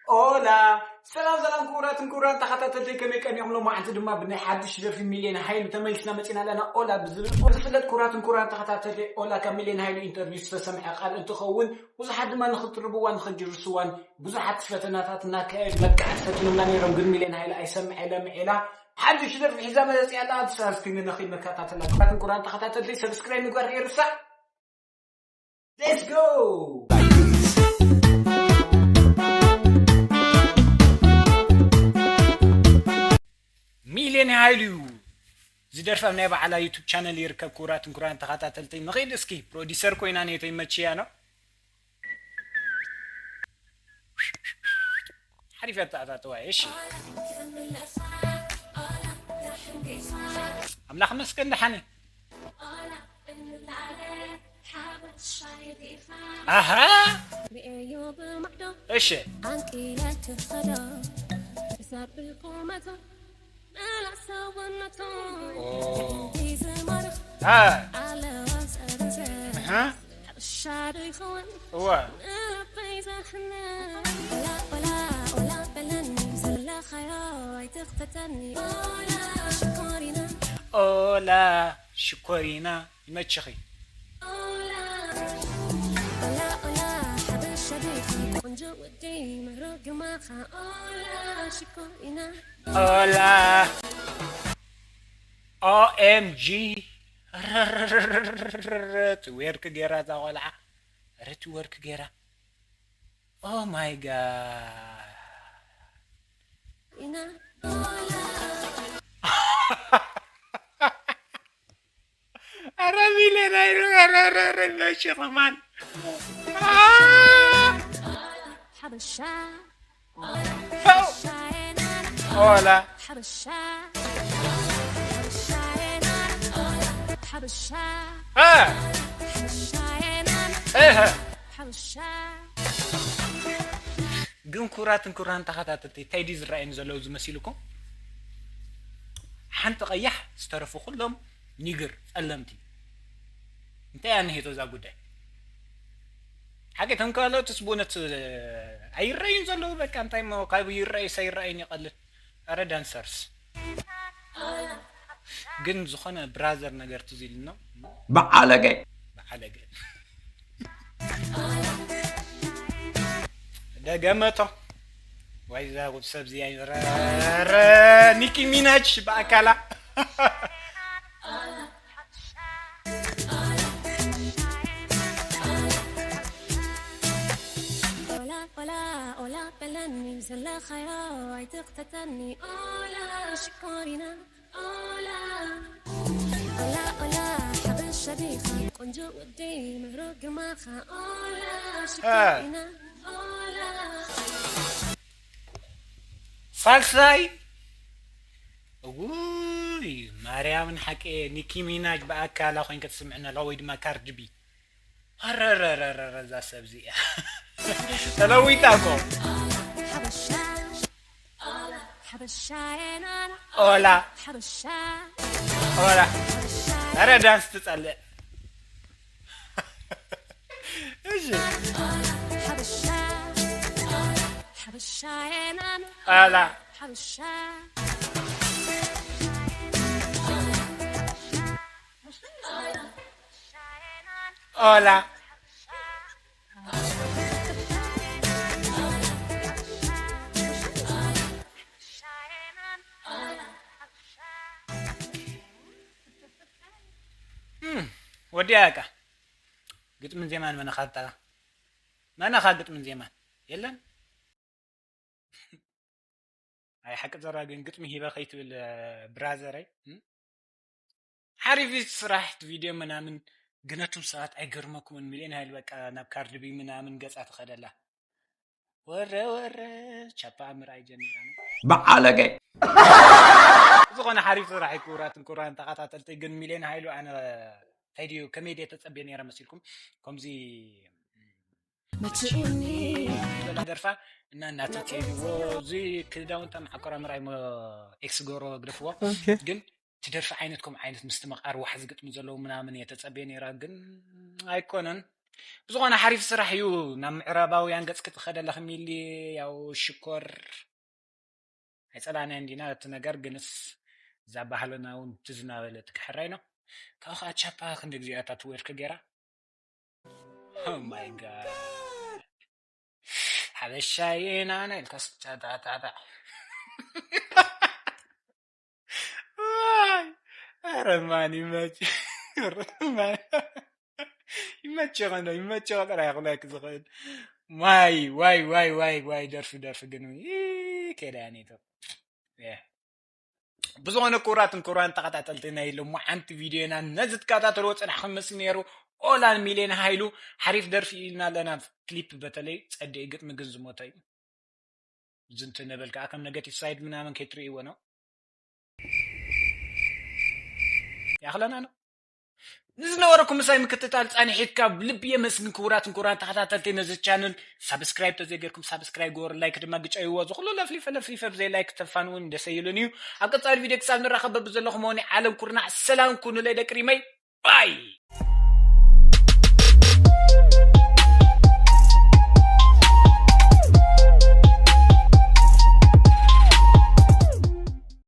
ኦላ ሰላም ሰላም ክቡራትን ክቡራን ተኸታተልተይ ከመይ ቀኒኹም? ሎማዓንቲ ድማ ብናይ ሓድሽ ደርፊ ሚልዮን ሃይሉ ተመሊስና መፂና ኣለና። ኦላ ብዝብል ዝፍለጥ ክቡራትን ክቡራን ተኸታተልተይ ኦላ ካብ ሚልዮን ሃይሉ ኢንተርቪው ዝተሰምዐ ቃል እንትኸውን ብዙሓት ድማ ንክትርብዋን ንክጅርስዋን ብዙሓት ፈተናታት እናካየዱ መጥቃዕቲ ፈቲኖምና ነይሮም። ግን ሚልዮን ሃይሉ ኣይሰምዐ ለምዔላ ሓድሽ ደርፊ ሒዛ መፂኣ ኣላ። ኣዲስ ኣርስኪ ንነኺ መከታተላ ክቡራትን ክቡራን ተኸታተልተይ ሰብስክራይብ ምግባር ከይርሳዕ። Let's go! ሚልዮን ሃይሉ እዩ ዝደርፍ ኣብ ናይ ባዕላ ዩቱብ ቻነል ይርከብ። ክቡራትን ክቡራን ተኸታተልቲ ንኽእል እስኪ ፕሮዲሰር ኮይና ነተይ መችያ ነው ሓሪፍ ኣተኣታተዋ እሺ ኣምላኽ መስገን ደሓነ ኣሃ እሺ እዋ ኦላ ሽኮሪና ይመችኺ ኦላ ኦኤምጂ ሬትወርክ ገይራ እዛ ቆልዓ ሬትወርክ ገይራ ኦ ማይ ጋድ ኧረ ሚልዮን ሃይሉ ኧረ ኧረ ኧረ መቼ ከማን ሓበሻ ኦላ ሓበሻ ሓበሻ ግን ኩራትን ኩራን ተኸታተልቲ እንታይ ድዩ ዝረኣየኒ ዘለዉ ዝመሲልኩም ሓንቲ ቀያሕ ዝተረፉ ኩሎም ኒግር ጸለምቲ እንታይ ኣንሄቶ እዛ ጉዳይ ሓቂ ተም ካልኦትስ ብእውነት ኣይረዩን ዘለዉ በቃ እንታይ ሞ ካብ ይረኣዩ ሳይረኣዩን ይቐልል ኣረ ዳንሰርስ ግን ዝኾነ ብራዘር ነገር ትዝ ኢልና በዓለገ በዓለገ ደገመቶ ዋይዛ ጉድ ሰብዚ ኒኪ ሚናጅ ብኣካላ ሳልሳይ እውይ ማርያምን ሓቂ ኒኪ ሚናጅ ብኣካላ ኮይንከ ትስምዕና ኣለዋ ወይ ድማ ካርድቢ ረረረረረ እዛ ሰብ እዚኣ ተለዊጣ እኮ ኦላ ኦላ ኧረ ዳንስ ትጸልእ እሺ ኦላ ኦላ ወዲያ ያቃ ግጥምን ዜማን መነኻ ትጠራ መነኻ ግጥምን ዜማን የለን ኣይ ሓቂ ዘራ ግን ግጥሚ ሂበ ከይትብል ብራዘረይ ሓሪፍ ስራሕ ቪድዮ ምናምን ግነቱም ሰባት ኣይገርመኩምን ሚልዮን ሃይል በቃ ናብ ካርድቢ ምናምን ገፃ ትኸደላ ወረ ወረ ቻፓ ምርኣይ ጀሚራ በዓለገ ዝኾነ ሓሪፍ ስራሕ ክቡራትን ክቡራን ተኸታተልቲ ግን ሚልዮን ሃይሉ ኣነ እንታይ ድዩ ከመይ ድየ ተፀብየ ነይረ መሲልኩም ከምዚ መችኡኒ ዝበላ ደርፋ እና እናተከይድዎ እዚ ክዳውንታ መዓኮራ ምርኣይ ሞ ኤክስ ገሮ ግደፍዎ ግን ትደርፊ ዓይነት ከምኡ ዓይነት ምስቲ መቃር ዋሕዚ ግጥሚ ዘለዉ ምናምን እየ ተጸብየ ነይራ ግን ኣይኮነን ብዝኾነ ሓሪፍ ስራሕ እዩ። ናብ ምዕራባውያን ገጽ ክትኸደ ኣለኽም ኢሊ ያው ሽኮር ኣይጸላእናዮ እንዲና እቲ ነገር ግንስ እዛ ባህልና እውን ትዝ እናበለት ክሕራይ ነው። ካብ ከዓ ቻፓ ክንዲ ግዜኣታት ወርክ ገይራ። Oh my God። ሓበሻ ኢና ኢልካስ ጫጣጣጣ። ኣረ ማን ይመች ይመቸኸ ነው ይመቸኸ ጥራይ ክብለክ ዝኽእል። ዋይ ዋይ ዋይ ዋይ ዋይ ደርፊ ደርፊ ግን ከዳኒቶ ብዝኾነ ክቡራትን ክቡራን ተኸታተልቲ ናይ ሎማዓንቲ ቪድዮና ነዚ ትከታተልዎ ፅናሕኩም ምስ ነይሩ ኦላን ሚልዮን ሃይሉ ሓሪፍ ደርፊ ኢልና ኣለና። ክሊፕ በተለይ ጸደይ ግጥሚ ግን ዝሞተ እዩ። ዝንት ነበል ከዓ ከም ነገቲቭ ሳይድ ምናምን ከይትርእይዎ ነው ያኽለና ነው። ንዝነበረኩም ምሳይ ምክትታል ፃንሒት ካብ ልቢ የመስግን። ክቡራትን ክቡራን ተኸታተልቲ ነዚ ቻነል ሳብስክራይብ ተዘይገርኩም ሳብስክራይብ ግበሩ፣ ላይክ ድማ ግጨይዎ። ዝኩሉ ለፍሊፈ ለፍሊፈ ብዘይ ላይክ ተፋንውን ደሰ ይሉን እዩ። ኣብ ቀፃሊ ቪድዮ ክሳብ ንራኸብ በብዘለኹም ሆኒ ዓለም ኩርናዕ ሰላም ኩኑለይ ደቂ ሪመይ ባይ